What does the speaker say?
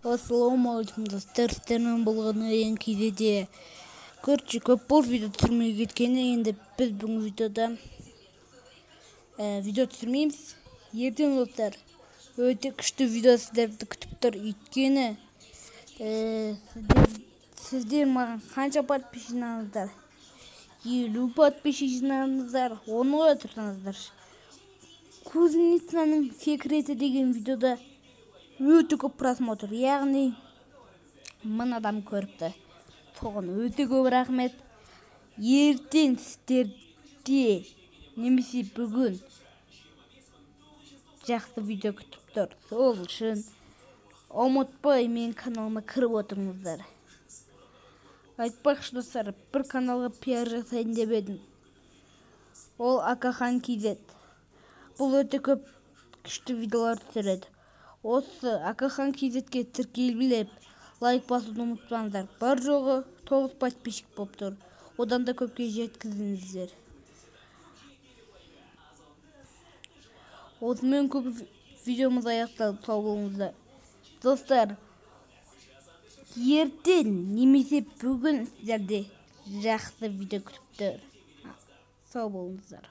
Ассалаумағалейкум, достар! Сіздермен болған Аян Кейде. Короче, көп болды видео түсірмей кеткені. Енді біз бүгін видеода видео түсірмейміз. Ертең, достар, өте күшті видео сіздерді күтіп тұр. Өйткені сіздер маған қанша подписчик жинадыңыздар? 50 подписчик жинадыңыздар. Оны қоя тұрсаңыздар, «Кузницаның секреті» деген видеода өте көп просмотр, яғни 1000 адам көріпті. Соған өте көп рахмет. Ертең сіздерде немесе бүгін жақсы видео күтіп тұр. Сол үшін ұмытпай менің каналыма кіріп отырыңыздар. Айтпақшы, достар, бір каналға пиар жасайын деп едім. Ол Акахан KZ. Бұл өте көп күшті видеолар түсіреді. Осы Акахан KZ-ке тіркеліп, лайк басуды ұмытпаңыздар. Бар жоғы 9 подписчик болып тұр. Одан да көпке жеткізіңіздер. Осымен көп видеомыз аяқталды. Сау болыңыздар. Достар, ертең немесе бүгін сіздерде жақсы видео күтіп тұр. Сау болыңыздар.